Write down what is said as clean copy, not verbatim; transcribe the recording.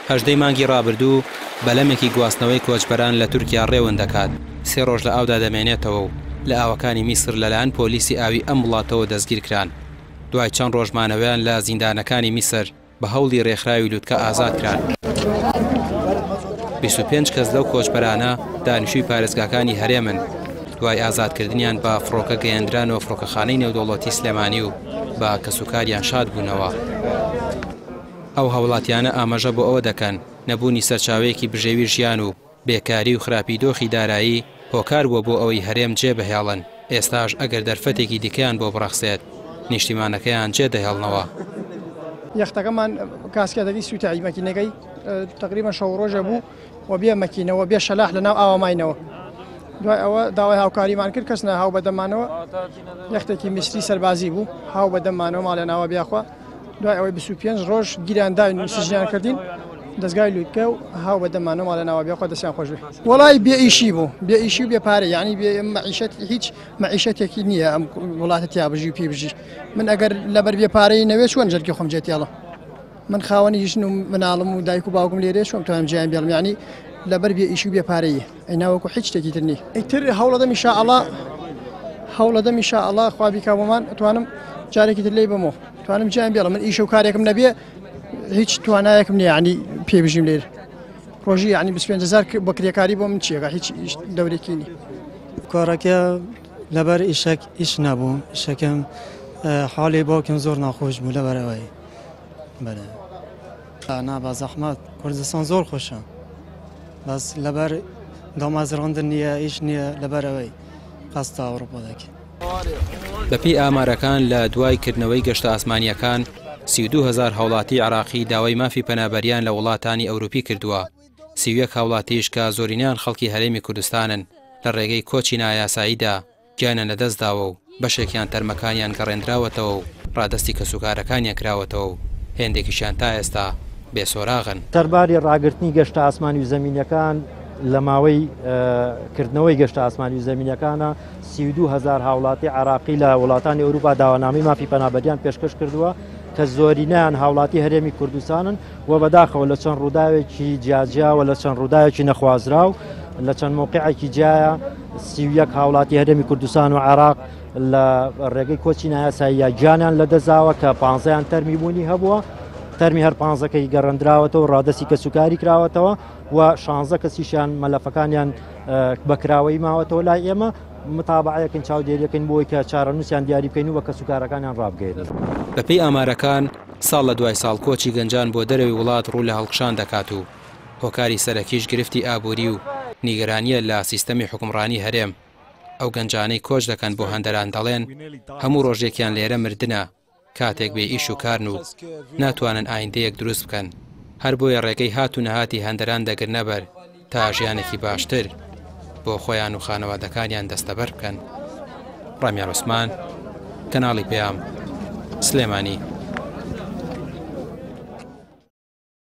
هەژدەی مانگی ڕابردوو بەلەمێکی گواستنەوەی کۆچبەران لە تورکیا ڕێون دەکات، سێ ڕۆژ لە ئاودا دەمێنێتەوە و لە ئاوەکانی میسر لەلایەن پۆلیسی ئاوی ئەم وڵاتەوە دەستگیرکران. دوای چەند ڕۆژ مانەوەیان لە زیندانەکانی میسر بە هەوڵی ڕێکخراوی لوتکە ئازاد کران. 25 کەس لەو کۆچبەرانە دانیشتووی پارێزگاکانی هەرێمن، دوای ئازادکردنیان بە فڕۆکە گەیەندرانەوە فڕۆکەخانەی نێودەوڵەتی سلێمانی و بە کەسوکاریان شاد بوونەوە. ئەو هاوڵاتیانە ئاماژە بۆ ئەوە دەکەن، نەبوونی سەرچاوەیەکی بژێوی ژیان و بێکاری و خراپی دۆخی دارایی هۆکار بووە بۆ ئەوەی هەرێم جێبهێڵن، ئێستاش ئەگەر دەرفەتێکی دیکەیان بۆ بڕەخسێت نیشتیمانەکەیان جێدەهێڵنەوە. یەختەکەمان کاسکێتەکەی سووتای مەکینەکەی تەقریبەن شەو ڕۆژێ بوو و بێ مەکینەوە بێ شەلاح لە ناو ئاوا ماینەوە. دوای ئەوە داوای هاوکاریمان کرد کەس نە هاو بەدەمانەوە، یەختێکی میسری سەربازی بوو هاو بەدەمانەوە ماڵێ ناوە بیاخوا. دوای ئەوەی 25 ڕۆژ گیران داین و سجنیان کردین دەزگای لوتکە و هاو بەدەمانەوە ماڵێ ناوە بیاخوا دەستیان خۆش بێ. وەڵای بێ ئیشی بوو، بێ ئیشی و بێ پارە، یعنی بێ مەعیشەت، هیچ مەعیشەتێکی نییە ئەم وڵاتە تیا بژی و پێی بژی. من ئەگەر لەبەر بێ پارەی نەوێ چۆن جەرگی خۆم جێتێڵم؟ من خاوەنی ژن و مناڵم و دایک و باوکم لێرێ چۆن توانم جیان بێڵم؟ یعنی لەبەر بێ ئیشی و بێ پارەیە، ئەی ناوەکو هیچ شتێکی تر نی. ئیتر هەوڵەدەم ئینشائەڵا، هەوڵەدەم ئینشائەڵا خوا بیکا بۆمان توانم جارێکی تر لێی بەمەوە، توانم جیان بێڵم. من ئیشە و کارێکم نەبێ هیچ توانایەکم نییە یعنی پێ بژیم لێرە. ڕۆژی یعنی 25 هەزار بۆ کرێکاری بۆ من چیەکە هیچ دەورێکی نی. کارەکە لەبەر ئیشەک ئیش نەبوو، ئیشەکەم حاڵی باوکم زۆر ناخۆش بوو لەبەر ئەوەی. بەڵێ نا بە زەحمەت کوردستان زۆر خۆشە، بەس لەبەر دامەزراندن نییە، ئیش نییە، لەبەر ئەوەی قەستا ئەوروپا دەکەین. بەپێی ئامارەکان لە دوای کردنەوەی گەشتە ئاسمانییەکان 32 هەزار هاوڵاتی عێراقی داوای مافی پەنابەریان لە وڵاتانی ئەوروپی کردووە، 31 هاوڵاتیش کە زۆرینەیان خەڵکی هەرێمی کوردستانن لە ڕێگەی کۆچی نایاساییدا گیانیان لەدەستداوە و بەشێکیان تەرمەکانیان گەڕێندراوەتەوە و ڕادەستی کەسوکارەکانیان کراوەتەوە و هێندێکیشیان تا ئێستا بێ سۆراغن. سەرباری ڕاگرتنی گەشتە ئاسمانی و زەمینیەکان لە ماوەی کردنەوەی گەشتە ئاسمانی و زەمینیەکانە 32 هەزار هاوڵاتی عراقی لە وڵاتانی ئەوروپا داوانامەی مافی پەنابەریان پێشکەش کردووە کە زۆرینەیان هاوڵاتی هەرێمی کوردستانن و بەداخەوە لە چەند ڕووداوێکی جیاجیا و لە چەند ڕووداوێکی نەخوازراو لە چەند مۆقعێکی جیایە 31 هاوڵاتی هەرێمی کوردستان و عێراق لە ڕێگەی کۆچی نایاساییە گیانیان لەدەستداوە کە پانزەیان تەرمی بوونی هەبووە، تەرمی هەر پانزەکەی گەڕێندراوەتەوە ڕادەستی کەسوکاری کراوەتەوە و 16 کەسیشیان مەلەفەکانیان بەکراوەی ماوەتەوە لای ئێمە متابعەیەکن چاودێریەکەین بۆی کە چارەنووسیان دیاری بکەین و بە کەسوکارەکانیان ڕابگەیەنین. بەپێی ئامارەکان ساڵ لە دوای ساڵ کۆچی گەنجان بۆ دەرەوەی وڵات ڕوو لە هەڵکشان دەکات و هۆکاری سەرەکیش گرفتی ئابووری و نیگەرانییە لە سیستەمی حوکمڕانی هەرێم. ئەو گەنجانەی کۆچ دەکەن بۆ هەندەران دەڵێن هەموو ڕۆژێکیان لێرە مردنە کاتێک بێ ئیش و کارن و ناتوانن ئایندەیەک دروست بکەن، هەر بۆیە ڕێگەی هات و نەهاتی هەندەران دەگرنەبەر تا ژیانێکی باشتر بۆ خۆیان و خانەوادەکانیان دەستەبەر بکەن. ڕامیار عوسمان، کەناڵی پەیام، سلێمانی.